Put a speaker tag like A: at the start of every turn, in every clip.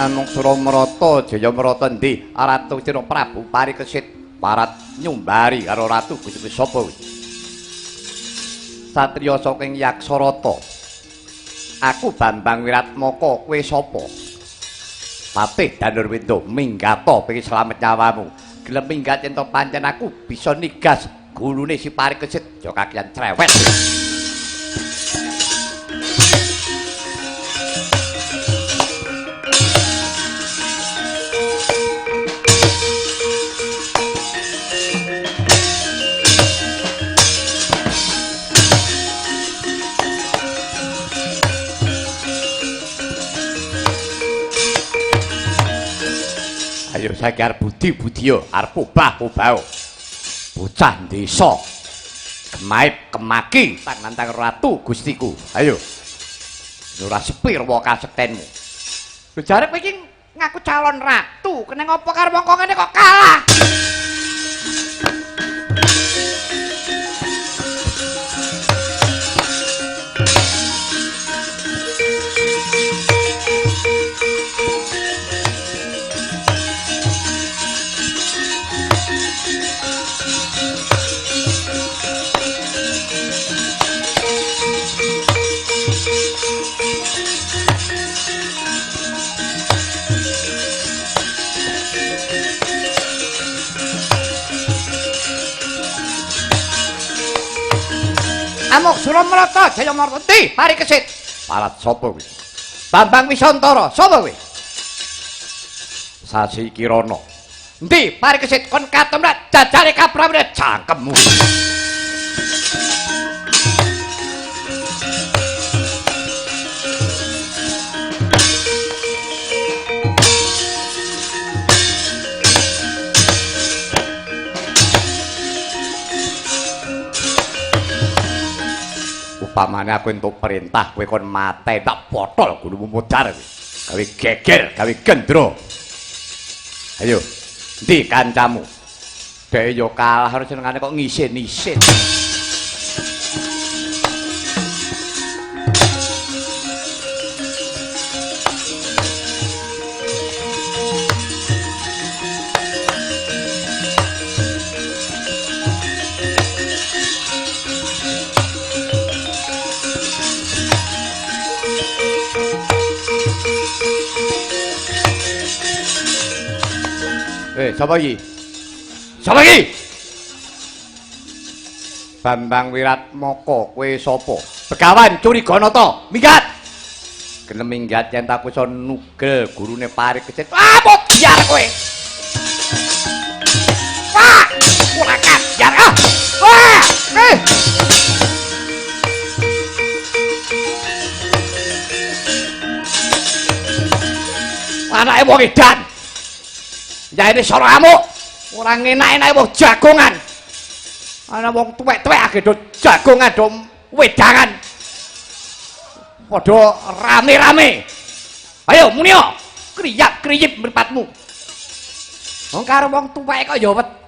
A: Amung Suramarata Jaya Marata endi? Ratu Cina Prabu Parikesit parat nyumbari karo Ratu Gusti sapa kuwi? Satriya saking Yaksarata. Aku Bambang Wiratmaka, kowe sapa? Patih Danurwenda minggata pengen slamet nyawamu. Gelem minggat yen to pancen aku bisa nigas gulune si Parikesit ya kakian cerewet. Ayo saiki arep budi-budiya, arep obah-obah. Bocah desa kemaib kemaki nantang ratu gustiku. Ayo. Ora sepi rewa kasektenmu. Lho jare kowe iki ngaku calon ratu, kena ngopo karo wong kok ngene kok kalah? Amok Suramarata Jaya Marta ndi Parikesit? Parat sapa kuwi? Bambang Wisantara, sapa kuwi? Sasi Kirana. Ndi Parikesit kon katemrak jajare kaprawira cangkemmu. Upamane aku entuk perintah kowe kon mate tak potol gulumu modar kowe. Gawe geger, gawe gendro. Ayo, endi kancamu? Dhek yo kalah karo senengane kok ngisin-isin. Sapa iki? Sapa iki? Bambang Wiratmaka, kowe sapa? Begawan Curiganata, minggat. Gelem minggat yen tak iso nugel gurune Parikesit. Ah, biar kowe. Wah, ora kajar ah. Wah, eh. Anake wong edan. Jaene sora amuk, ora ngenak-enake wong jagongan. Ana wong tuwek-tuwek age do jagongan do wedangan. Padha rame-rame. Ayo munio, kriyak-kriyip mripatmu. Wong karo wong tuwek kok ya wedi.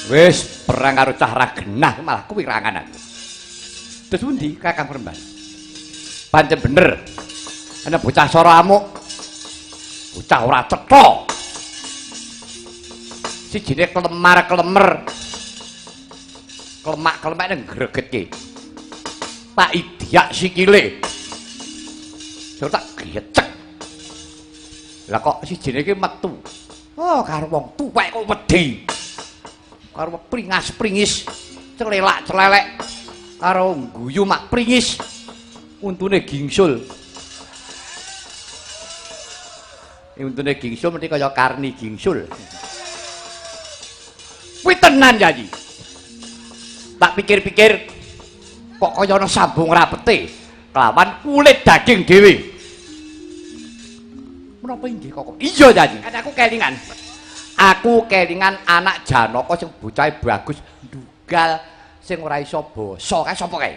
A: Wis perang karo cah ra genah malah kuwirangan aku. Terus pundi Kakang Premban? Pancen bener. Ana bocah sora amuk. Bocah ora cetha. Sijine klemar-klemer. Klemak-klemek nang gregetke. Tak idiak sikile. Sur tak glecek. Lah kok sijine iki metu. Oh, karo wong tuwek kok wedi. Karo pringas-pringis, celelak-celelek, karo guyu mak pringis, untune gingsul. Untune gingsul mesti kaya Karni gingsul. Kuwi tenan Yayi. Tak pikir-pikir kok kaya ana sambung rapete kelawan kulit daging dhewe. Menapa inggih kok? Iya, Yayi. Kan aku kelingan. Aku kelingan anak Janaka sing bocahe bagus ndugal sing ora iso basa. Kae sapa kae?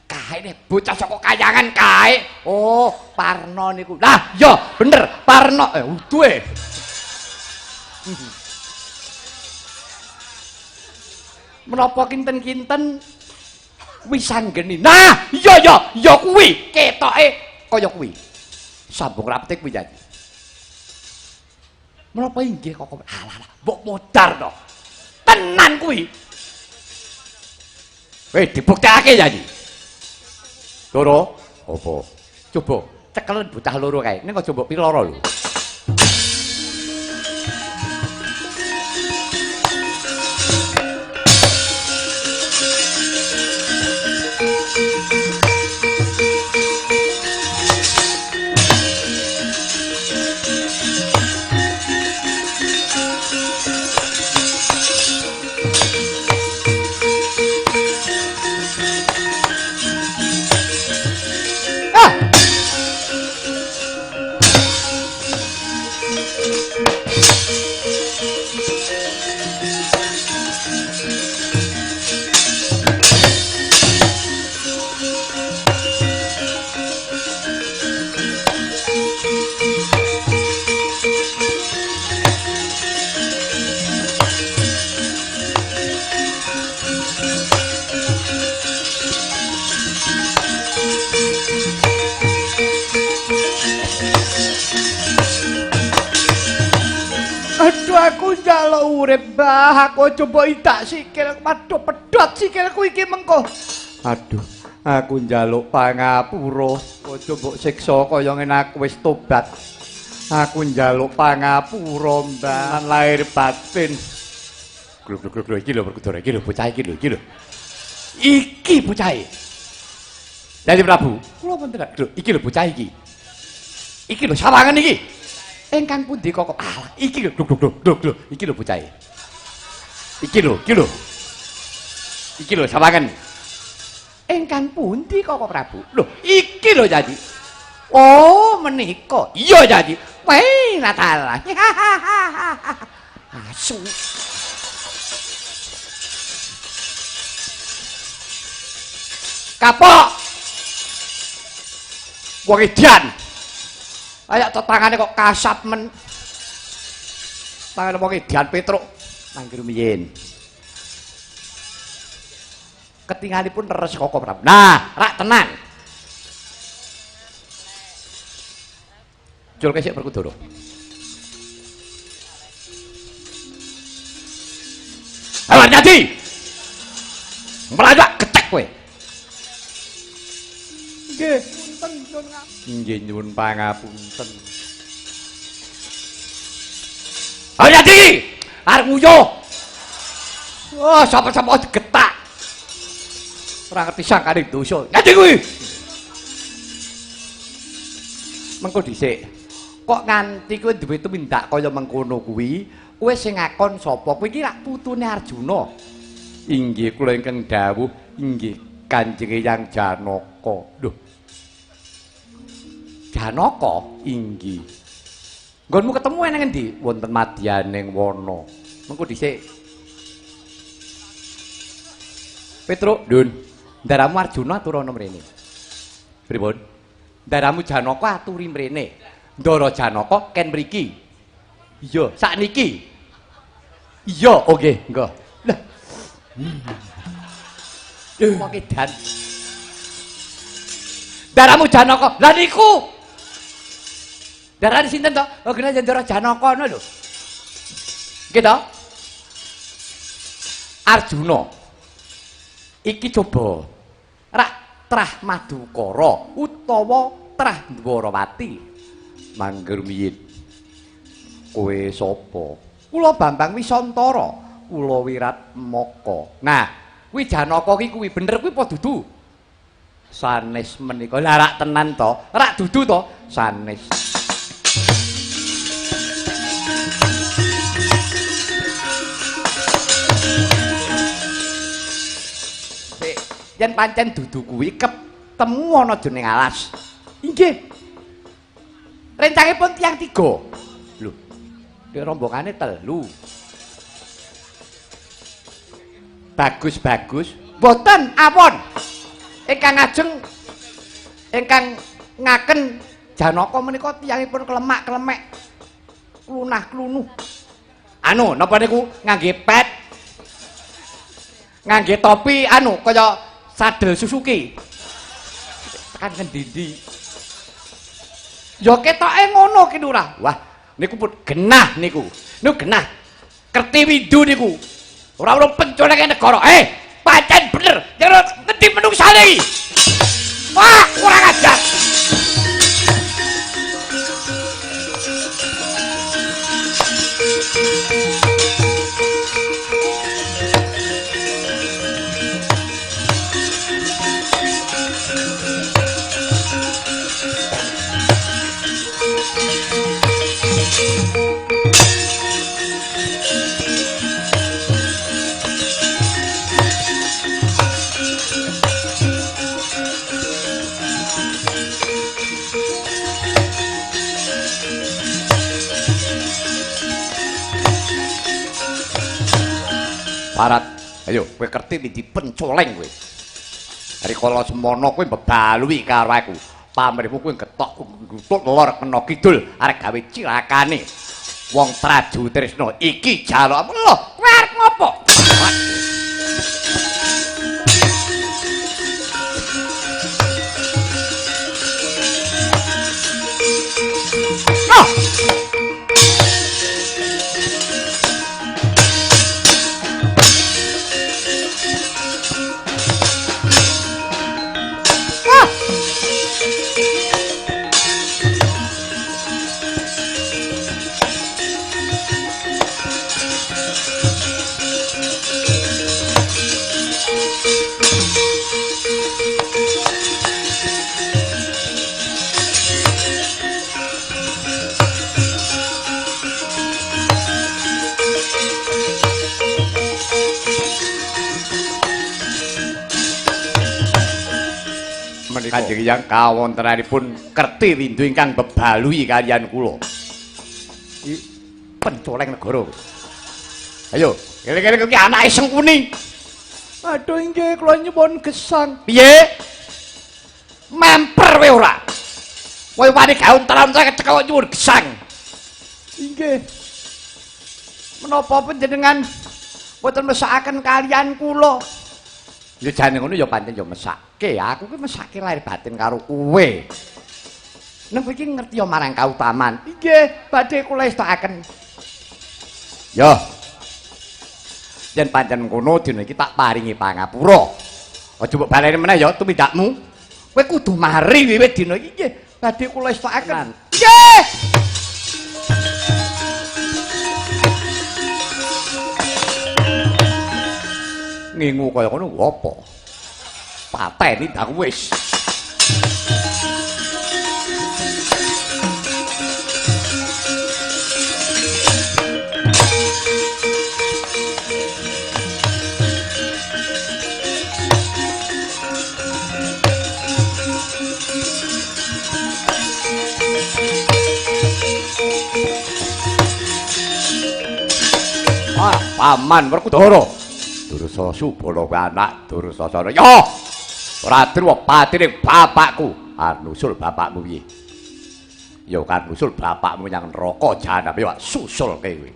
A: Kae ne bocah saka kayangan kae. Oh, Parno niku. Lah, iya bener, Parno. Uduhe. Menapa kinten-kinten wisanggeni. Nah, iya ya, ya kuwi ketoke kaya kuwi. Sambung rapete kuwi, Yayi. Menapa inggih kok? Alah, alah, mbok modar to. Tenan kuwi. Weh, dibuktekake, Yayi. Loro, apa? Coba cekelen bocah loro kae. Ning aja mbok piloro lho. Aduh, aku njaluk urip, Mbah. Aku aja mbok idak sikil, waduh pedhot sikilku iki mengko. Aduh, aku njaluk pangapura. Aja mbok siksa kaya ngene, aku wis tobat. Aku njaluk pangapura, Mbah. Lan lahir batin. Glo glo glo iki lho Werkudara, iki lho bocah iki lho, iki lho. Iki bocahe. Dadi Prabu, kula wonten lho, iki lho bocah iki. Iki lho sawangan iki. Ingkang pundi kok? Alah, iki lho, lho lho lho, iki lho bocahe. Iki lho, iki lho. Iki lho sawangan. Ingkang pundi kok Prabu? Lho, iki lho Yayi. Oh, menika. Iya Yayi. Weh, Natal. Asu. Kapok. Wong edan. Ayak to tangane kok kasat men. Tangane wong edan Petruk mangke rumiyin. Ketingalipun leres Koko Prabu. Nah, rak tenan. Culke sik Werkudara. Ayo nyadi. Mlayu getek kowe. Nggih, punten nyuwun. Nggih nyuwun pangapunten. Ayo nyadi. Arep nguyuh. Wah, sapa-sapa digetak. Ora ngerti sangkane dosa. Nyadi kuwi. Mengko dhisik. Kok nganti kowe duwe tumindak kaya mengkono kuwi, kowe sing ngakon sapa? Kowe iki rak putune Arjuna. Inggih kula ingkang dawuh, inggih Kanjeng Eyang Janaka. Lho. Janaka? Inggih. Nggonmu ketemu nang endi? Wonten madyaning wana. Mengko dhisik. Petruk, Ndun. Ndaramu Arjuna aturana mrene. Pripun? Ndaramu Janaka aturi mrene. Ndara Janaka ken mriki. Iya, sakniki. Iya, oke, nggo. Lah. Wong edan. Ndaramu Janaka. Lah niku. Darane sinten to? Oh, kena Ndara Janaka ngono lho. Nggih to? Arjuna. Iki coba rak trah Madukara utawa trah Dwarawati. Mangger rumiyin. Kowe sapa? Kula Bambang Wisantara, kula Wiratmaka. Nah, kuwi Janaka ki kuwi bener kuwi apa dudu? Sanes menika. Lah rak tenan to? Rak dudu to? Sanes. Yen pancen dudu kuwi ketemu ana jroning alas. Inggih. Rencangipun tiyang 3. Lho. Dek rombongane 3. Bagus-bagus. Mboten awon. Ingkang ajeng ingkang ngaken Janaka menika tiyangipun klemak-klemek. Klunah-klunuh. Anu, napa niku ngangge pet? Ngangge topi anu kaya sadel Suzuki. Tekan ngendi-endi. Ya ketoke ngono ki Lurah. Wah, niku pun genah niku. Niku genah. Kerti Windu niku. Ora urung penculeke negara. Pancen bener. Nyerut ngendi menungsane iki? Wah, kurang ajar. Parat, ayo kowe kerti ndi pencoleng kowe. Rikala semono kowe bebalui karo aku. Pamrihmu kowe getok nggutuk lor kena kidul arep gawe cilakane. Wong Traju Tresna iki jaluk. Lho, kowe arep ngopo? Noh. Kanjeng Hyang kawontenanipun Kerti Windu ingkang bebalui kaliyan kula. Iki pencoleng negara. Ayo, eling-eling iki anake Sengkuni. Aduh inggih kula nyuwun gesang. Piye? Memper kowe ora? Kowe wani gawe untal-untal kecek kok nyuwun gesang. Inggih. Menapa panjenengan mboten mesakaken kaliyan kula? Ya jane ngono ya pancen ya mesake. Aku ki mesake lahir batin karo kowe. Neng kowe iki ngerti ya marang kautaman. Inggih, badhe kula estokaken. Yo. Yen pancen ngono dina iki tak paringi pangapura. Aja mbok baleni meneh ya tumindakmu. Kowe kudu mari wiwit dina iki. Nggih, badhe kula estokaken. Nggih. Ngingu kaya ngono apa? Pateni ndang wis. Ah, paman Werkudara. Dursa Subala kuwi anak Dursasana. Yo! Ora truwa patine bapakku. Arep nusul bapakmu piye? Ya kan nusul bapakmu nyang neraka jahanam ya susulke kowe.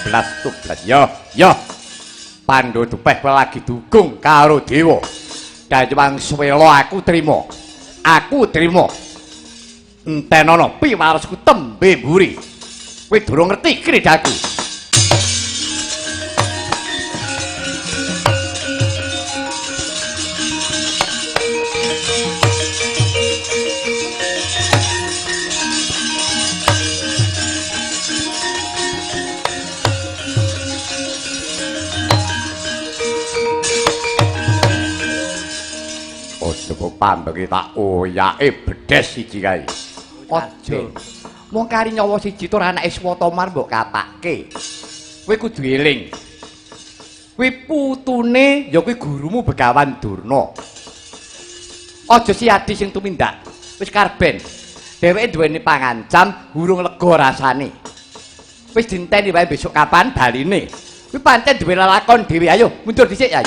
A: Blas tublas. Yo, yo. Pandhu dupeh kowe lagi dukung karo dewa. Dayuwang Suwela aku trima. Aku trima. Entenono piwaresku tembe mburi. Kowe durung ngerti kridaku. Pambeki tak oyake bedes siji kae. Aja. Mung kari nyawa siji tur anake Swatamar mbok kapake. Kowe kudu eling. Kuwi putune ya kuwi gurumu Begawan Durna. Aja siadi sing tumindak. Wis karben. Dheweke duweni pangancam urung lega rasane. Wis dinteni wae besok kapan baline. Kuwi pancen duwe lelakon dhewe. Ayo mundur dhisik, Yai.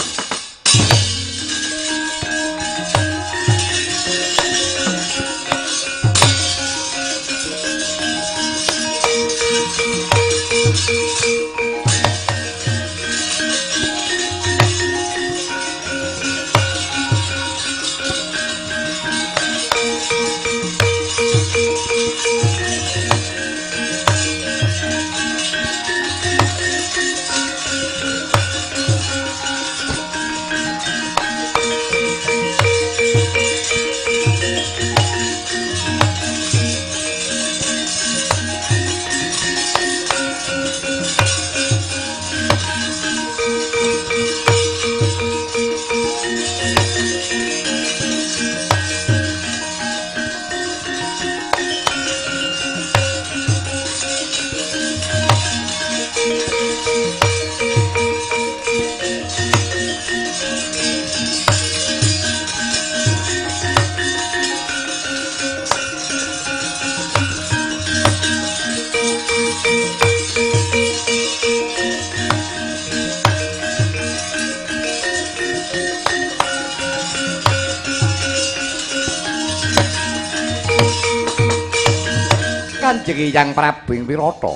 A: Kanjeng Hyang Prabu ing Wirata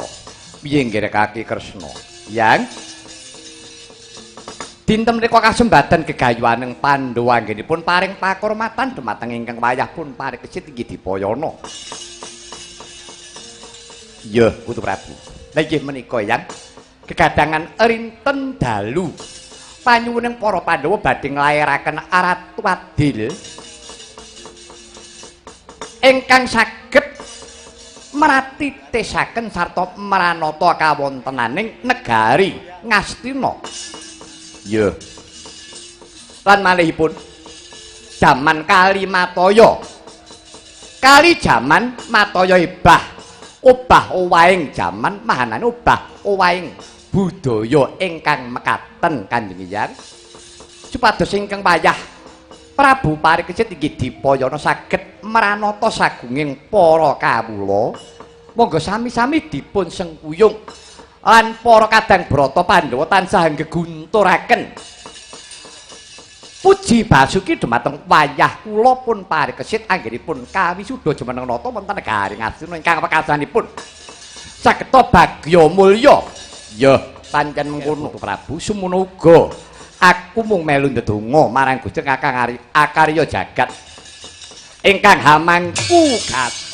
A: piye nggerekake Kresna? Yang dinten menika kasembatan gegayuhaning Pandhawa anggenipun paring pakurmatan dumateng ingkang wayah pun parikesit inggih Dipayana. Iya, Putu Prabu. Lha inggih menika Yang gegadangan rinten dalu panyuwuning para Pandhawa badhe nglairaken Ratu Adil ingkang saged meratitesaken sarta mranata kawontenaning negari Ngastina. Iya. Lan malihipun jaman Kalimataya. Kali jaman Mataya ebah, obah owahing jaman mahanane obah owahing budaya ingkang mekaten Kanjeng Hyang. Supados ingkang wayah Prabu Parikesit inggih Dipayana saged mranata sagunging para kawula. Monggo sami-sami dipun sengkuyung lan para kadang brata Pandhawa tansah nggegunturaken puji basuki dumateng wayah kula pun Parikesit anggenipun kawisuda jumeneng nata wonten negari Ngastina ingkang wekasanipun sageta bagya mulya. Ya pancen mengkono Prabu, semono uga aku mung melu ndedonga marang Gusti Kakang Akarya jagat ingkang hamangku gatot.